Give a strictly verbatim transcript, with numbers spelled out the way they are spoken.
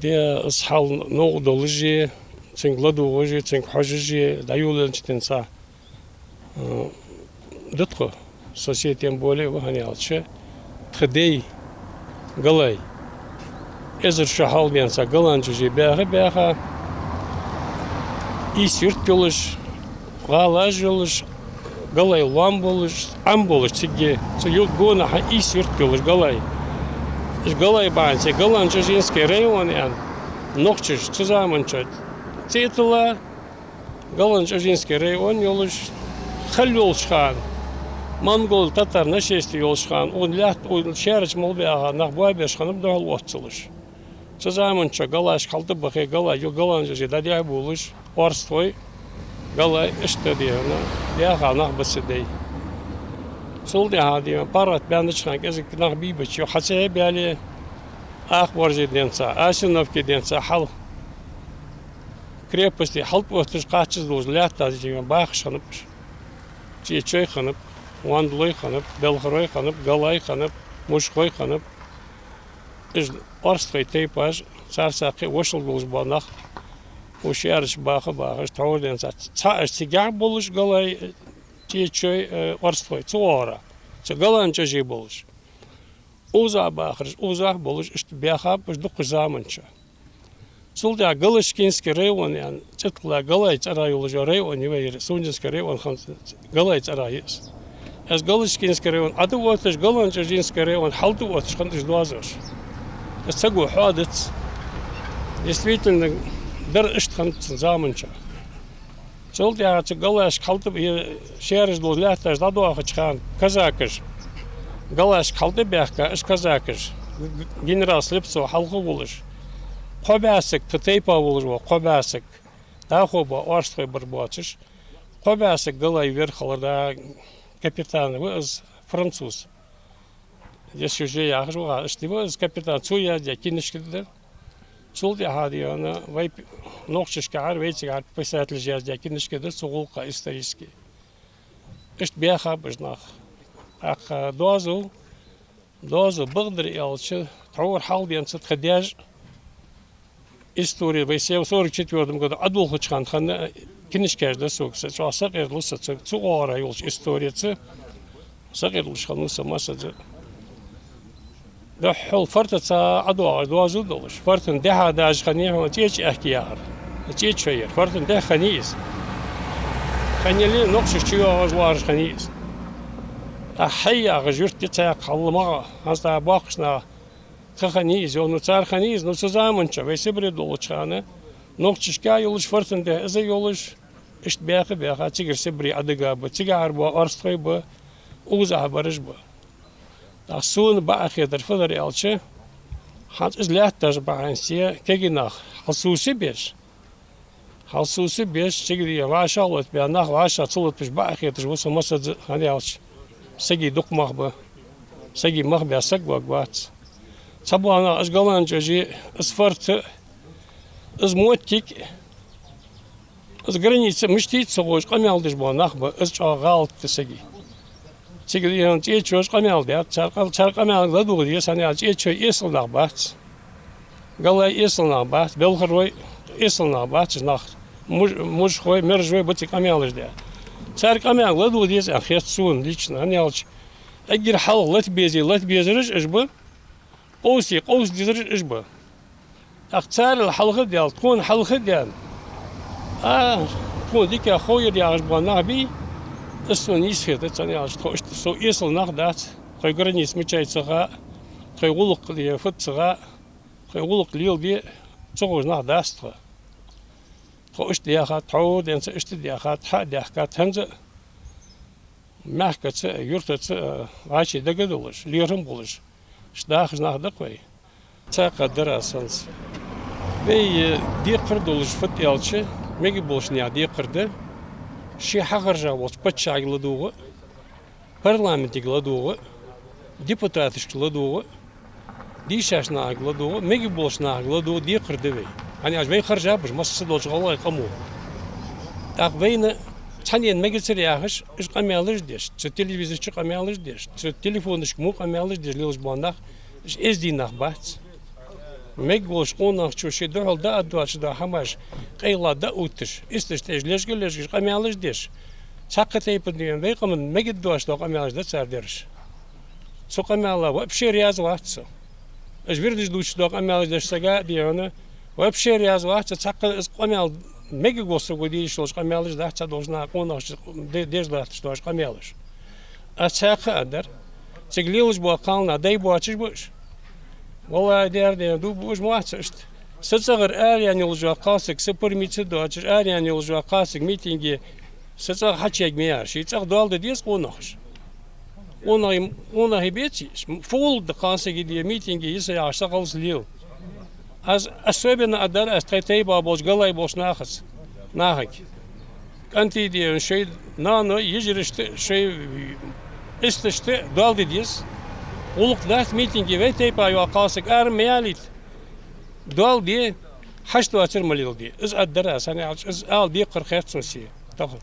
Де, из хьал новкъа долаш а, цунга ладувгӀаш а, цунга хьожаш а дӀайолаеннача денз, э, да тхо, со се тем более ва, хӀана аьлча тха дай, галай, эзар шу хьалха денз Галанчожи баьха, баьха, ийс юрт йолаш, гӀалаш йолаш, галай лоам болаш, Ӏам болаш цига, цу юрт гонахьа ийс юрт йолаш галай. Уж галай бахьан долаш Галанчожинский район аьнна нохчаша цу заман чу цӀи а тилла, Галанчожинский район йолаш, хала йолча хана, монгол-татар нашестви йолча хана, укх лаьтта, укх шаьрача мел баьха нах боабеш хиннаб духьал отталуш. Цу заман чу галашка хьалтӀабахе, галай, ю Галанчожи дӀадехьабувлаш, орстхой, галай, иштта дийхьа, баьха нах ба цу дай. Цул тӀехьагӀа дийхьа, паргӀата баьннача хана кӀезига нах бийбача, юха хьа ца хье баьле, Ахборзи денз, Осиновки денз хьал, крепости хьалтӀаотташ кхаччалца долча лаьттах дийхьа бахаш хиннаб уж. Чечой хиннаб, вандалой хиннаб, белхарой хиннаб, галай хиннаб, мушхой хиннаб. Уж орстхой тайпаш, царца кхы вошал долаш бола нах, уж шаьрача баха бахаш, тхьовра денз цхьа уж цигахьа болаш галай, чечой, э, орстхой, цу оагӀорахьа, цу Галанчожи болаш. Укхаза бахараш, укхаза болаш, иштта баьхаб уж дукхача заман чу. Цул тӀехьагӀа Галышкинский район аьнна цӀи тилла, галай цӀерагӀа йолаш йола район я вай ер, Сунженский район хиннад, галай цӀерагӀа я из. Из Галышкинский район ӀотӀаотташ, Галанчожинский район хьалтӀаотташ хиннад уж доазув. Из ца го хьоадац. Действительно, дар иштта хиннад цу заман чу. Цул тӀехьагӀа цу галашка хьалтӀа, е шаьрача долча лаьтташка дӀадоахача хана казакаша, галашка хьалтӀабаьхка уж казакаша, г-, г-, генерал Слепцов хьалха волаш, кхо бӀаь саг, тха тайпан волаш вола кхо бӀаь саг, дӀахо бола орстхой бар боацаш, кхо бӀаь саг галай вер хилар, да, капитан ва из, француз. Де Сюжье яхаш ва, иштта ва из капитан, цо яздаь кинашка да. Цул тӀехьагӀа дийхьа вай п-, нохчашкахьара, вайцигахьара писателаша яздаь кинашка да цу гӀулакха исторически. Иштта баьхаб уж нах. ТӀаккха доазув, доазув бакъдар аьлча, тхьовра хьалха денз тха даьша истори, вай се-, сорок четвёртом году Ӏодолхача хана хинна кинашкаш да сога, са чӀоагӀа сакъердалу са цу, цу оагӀорахьа йолча историца, сакъердалуш хиннав со массаза. Духхьал фортаца ӀодоагӀаш доазув долаш, форта дехьа даже хиннай хьона ЦӀеча аьхки яхар. ЦӀечой яр, форта дехьа хиннай из. Хиннай, нохчаша чуйоагӀаш лоархӀаш хиннай из. ТӀаккха Хьай яхаш юрт я цхьаькха хьалха магӀа, хӀанз тӀа боккхийча наха тха хиннай из, йоах, ну, цар хиннай из, ну, цу заман чу, вай Сибре долча хана, нохчашка йолаш, фортан дехьа из йолаш, иштта баьха, баьха, цигара Сибре Ӏодига ба, цигахьара бола орстхой ба, укхазахьа бараш ба. ТӀаккха сона бакъахетар фу дар аьлча, хӀанз из лаьтташ бахьан долаш, кегий нах хьалсовсабеш, хьалсовсабеш, цига дийхьа вӀашагӀлоаттабаь нах вӀашагӀ ца лоаттабеш бакъахеташ ва со массаза, хӀана аьлча сага дукха мах ба. Сага мах баь саг варгвац. Цхьабола нах, уж Галанчожи, из форт, из моттиг, из граница мишта я ца ховш къамаьл деш бола нах ба, из чӀоагӀа гӀалат да сага. Цига дийхьа ЦӀечоша къамаьл даьд, цар къа-, цар къамаьлага ладувгӀа деза, хӀана аьлча ЦӀечой эсала нах бац. Галай эсала нах бац, белхарой эсала нах бац, уж нах муж-, мужхой, мержой ба цига къамаьлаш даь. Цар къамаьлага ладувгӀа деза аьнна хет сона лично, хӀана аьлча эггара хьалха лата безе лата безараш уж ба, къовсе къовса дезараш уж ба. ТӀаккха царел хьалха а даьнна, тхона хьалха а даьнна, а, тхона дика хов ер яхаш бола нах бий, из сона нийса хетац, хӀана аьлча тхо иштта, со эсала нах дац, тхоай граница мичай ца хаа, тхоай гӀулакх де фуд ца хаа, тхоай гӀулакх леладе ца ховш нах дац тхо. Тхо иштта даьхад, тхьовра денз иштта даьхад, хьа а даьхкад, хӀанз а мехкаца а, юртаца а, вӀаший дага а долаш, лерхӀам болаш, иштта дахаш нах да-кх вай. Цхьаькха дар аз хӀанз. Вай, э, декхар долаш фуд аьлча, мегаргболча наьха декхар да, ше хьахержа волча паччахьага ладувгӀа, парламентага ладувгӀа, депутаташка ладувгӀа, дийшача нахага ладувгӀа, мегаргболча нахага ладувгӀа декхар да вай. ХӀана аьлча вай хержаб уж массадолча гӀалгӀай къамо. ТӀаккха вайна цхьаннена мегацар яхаш, уж къамаьлаш деш, цу телевизора чу къамаьлаш деш, цу телефонашка мо къамаьлаш деш лелаш бола нах, уж эздий нах бац. Мегаш волча къонахчо ший духьал даа доацаш дола хӀамаш къайла дӀаотташ, исташ тӀехьа лежга-лежгаш къамаьлаш деш, цхьаккха тайпара дийна вай къаман мегаш доацаш дола къамаьлаш да цар дераш. Цу къамаьла вообще раьза вац со. Уж вирдаш дувцаш дола къамаьлаш деш сага а дийна, вообще раьза вац со, цхьаккха из къамаьл мегаш волча саго деш долаш къамаьлаш дац, цхьа долча наха къонахчо де-, деш латташ долаш къамаьлаш. Аз цхьаькха а дар. Цига лелаш бола кхалнах дай боацаш ба уж. Валлахӏи, дер ден ду буаш ма вац иштта. Са цӀагӀара араяьнна йолаш йола кхалсаг, са пурам ца доацаш араяьнна йолаш йола кхалсаг митинге са цӀагӀа хьачуерга ма яр. Ший цӀагӀа доал де деза къонахчо. Къонахий, къонахий беций? Фу гӀулакх да кхалсага де митинге йиса яхаш са халс лел. Аз особенно а дар аз тхай тайпа болча галай болча нахаца, нахага. КӀантий дийна шоай ноаной, йижарашта, шоай исташта доал де деза. ГӀулакх дац митинге вай тайпа йола кхалсаг ара ма ялийта. Доал де, хьашт доацар ма леладе. Из а дар аз, хӀана аьлча из ала декхар хет сона се. Тахан.